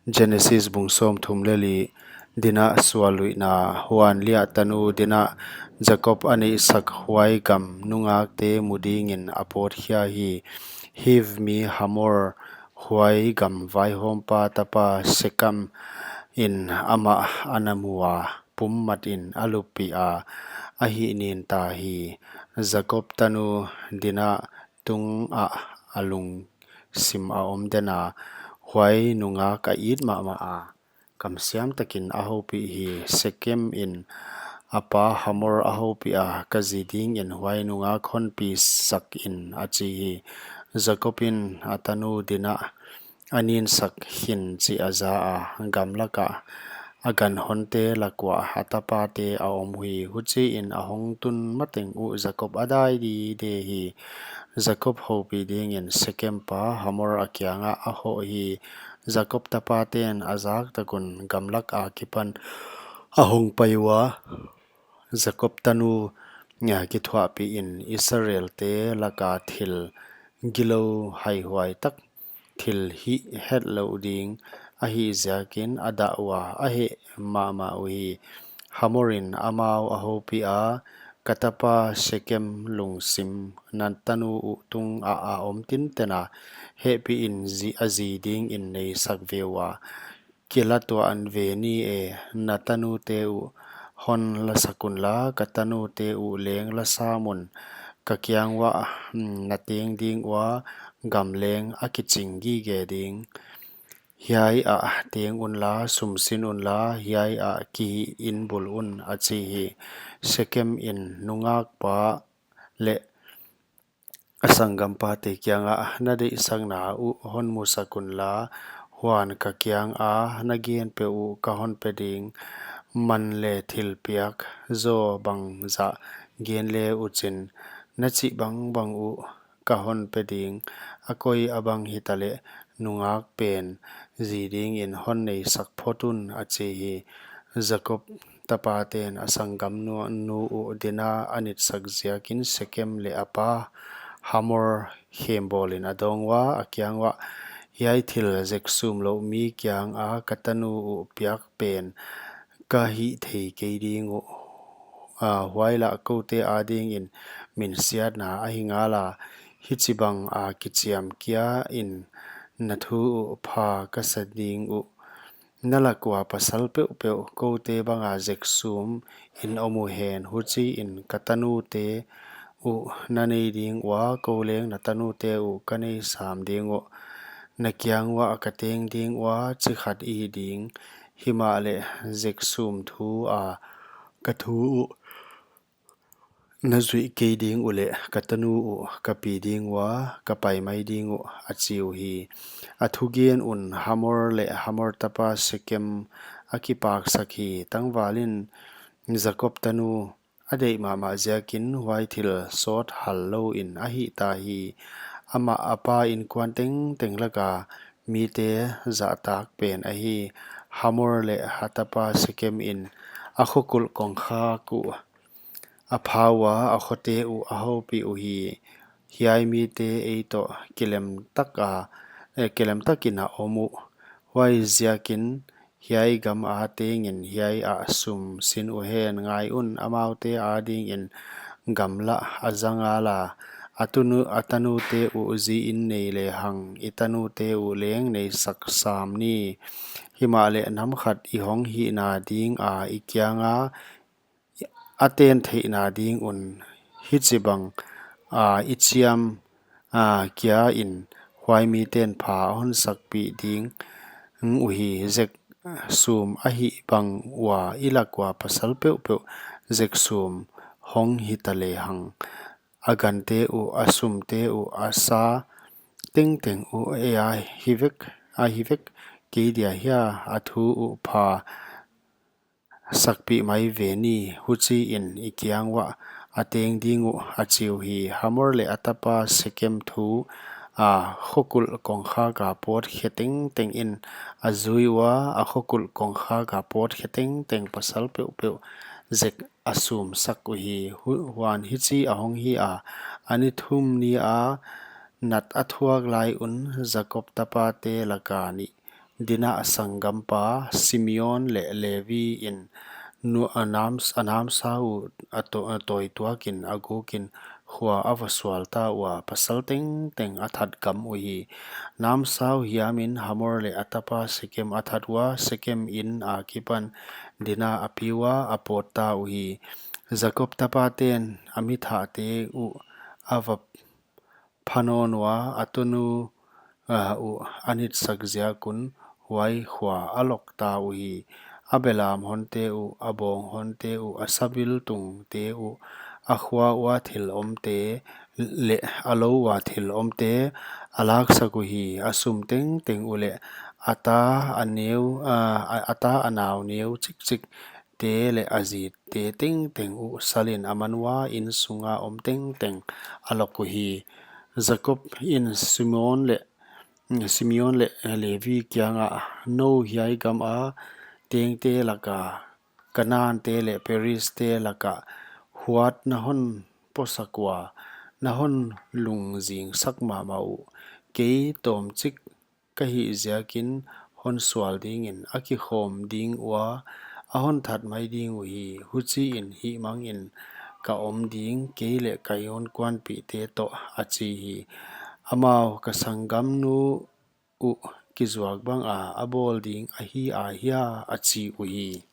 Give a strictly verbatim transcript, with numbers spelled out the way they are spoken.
Genesis bung sawmthum leh li. Dinah sual luihna. Huan Leah tanu Dinah Jakob a neihsak huai gam nungakte mu dingin a pawtkhia hi. Hiv mi Hamor huai gam vaihawmpa tapa Sekem in amah a na mu a, pummatin a luppih a, a hihnin ta hi. Jakob tanu Dinah tungah a lungsim a om den a, huai nungak a it mahmah a, kamsiam takin a houpih hi. Sekem in a pa Hamor a houpih a, ka zi dingin huai nungak honpi sak in, a chi hi. Jakob in a tanu Dinah a ninsak khin chih a za a, gamlak ah a ganhonte lak uah a tapate a om hi. Huchiin a hong tun mateng uh Jakob a dai dide hi. Jakob houpih dingin Sekem pa Hamor a kiangah a hoh hi. Jakob tapaten a zak tak un gamlak akipan a hong pai ua, Jakob tanu a kithuahpih in Israelte laka thil gilou haihuai tak, thil hih hetlouh ding ahih ziakin a dah ua, a heh mahmah uhi. Hamor in amau a houpih a, ka tapa Sekem lungsim na tanu uh tungah a om tinten a, hehpih in zi, a zi dingin neisak ve ua, kila tuah ve ni e, na tanute uh hon lasak unla, ka tanute uh leng la sam un, ka kiang uah, mm, na teng ding ua, gam leng a kiching gige ding. Hiai ah teng unla, sum sin unla, hiai ah kihih in bul un, a chi hi. Sekem in nungakpa leh a sanggampate kiangah, na deihsakna uh hon musak unla, huan ka kianga na gen peuh uh ka hon pe ding. Man leh thilpiak zaw bangzah gen le uchin, na chih bangbang uh ka hon pe ding. A koi a bang hitaleh nungak pen zi dingin hon neisak phot un, a chi hi. Jakob tapaten a sanggam nu, nu uh Dinah a nitsak ziakin Sekem leh a pa Hamor khembawlin a dawng ua, a kiang uah, hiai thil zek sumlouh mi kianga ka tanu uh piak pen ka hih thei kei ding uh. A, huai lah kote adingin minsiatna ahi ngala, hichibang a kichiam kia in na thu uh pha ka sa ding uh. Na lak ua pasal peuhpeuh kote banga zek sum in om uhen, huchiin ka tanute uh na nei ding ua, kou leng na tanute uh ka nei sam ding uh. Na kiang uah ka teng ding ua, chi khat i hi ding. Himahleh zek sum thu a ka thu uh na zuih kei ding uleh ka tanu uh ka pi ding ua, ka pai mai ding uh, a chi uhi. A thugen un Hamor leh Hamor tapa Sekem a kipaksak hi. Tangvalin Jakob tanu a deih mahmah ziakin huai thil sawt hal louin a hih ta hi. Amah a pa inkuan tengteng laka mite zahtak pen ahi. Hamor leh a tapa Sekem in a khokulh kongkhak uh a pha ua, a khote uh a houpih uhi. Hiai mite ei toh kilem tak a, eh, kilem takin a om uh. Huai ziakin hiai gam a tengin hiai ah sum sin uhen, ngai un, amaute adingin gamlah a za ngala. A tunu, a tanute uh zi in nei lehang, i tanute uh leng neisak sam ni. Himahleh nam khat i hong hihna dinga i kianga a ten theihna ding un hichibang a i chiam a kia in huai miten pha a hon sakpih ding uhi. Zek sum ahih bang ua i lak ua pasal peuhpeuh zek sum hong hita lehang, a gante uh, a sumte uh, a sa tengteng uh, ei a hi vek, a hi vek kei dia hia, a thu uh pha sakpih mai ve ni, huchiin i kiang uah a teng ding uh, a chi uhi. Hamor leh a tapa Sekem thu a khokulh kongkhak a pawt khe tengteng in a zui ua, a khokulh kongkhak a pawt khe tengteng pasal peuhpeuh zek a sum sak uhi. Hu-, huan hichi a hong hi a, a ni thum ni a nat a thuak lai un Jakob tapate laka nih Dina sanggampa Simeon leh Levi in nu-, a nam-, a namsau uh a to-, a tawituakin a gukin khua a va sualta ua, pasal tengteng a that gam uhi. Namsau hiamin Hamor leh a tapa Sekem a that ua, Sekem in akipan Dina a pi ua, a pawtta uhi. Jakob tapaten a mi thahte uh a va pha nawn ua, a tunu, ah, uh a nitsak ziak un huai khua a lokta uhi. A belam honte uh, a bawng honte uh, a sabiltungte uh, a khua ua thil omte leh a lou ua thil omte a laksak uhi. A sum tengteng uh leh a ta a neu, ah, a, a ta a nau neu chikchikte leh a zite tengteng uh salin a man ua, inn sunga om tengteng a lok uhi. Jakob in Simeon leh, Simeon leh Levi kiangah, Nou hiai gama tengte laka, Kanaante leh Perizte laka huat na hon posak ua, na hon lungzingsak mahmah uh. Kei tawmchik ka hih ziakin hon sual dingin a kikhawm ding ua, a hon that mai ding uhi. Huchiin hihmangin ka om ding, kei leh ka innkuanpihte toh, a chi hi. Amau, Ka sanggamnu uh kizuak banga a bawl ding ahi ahia? a chi uhi.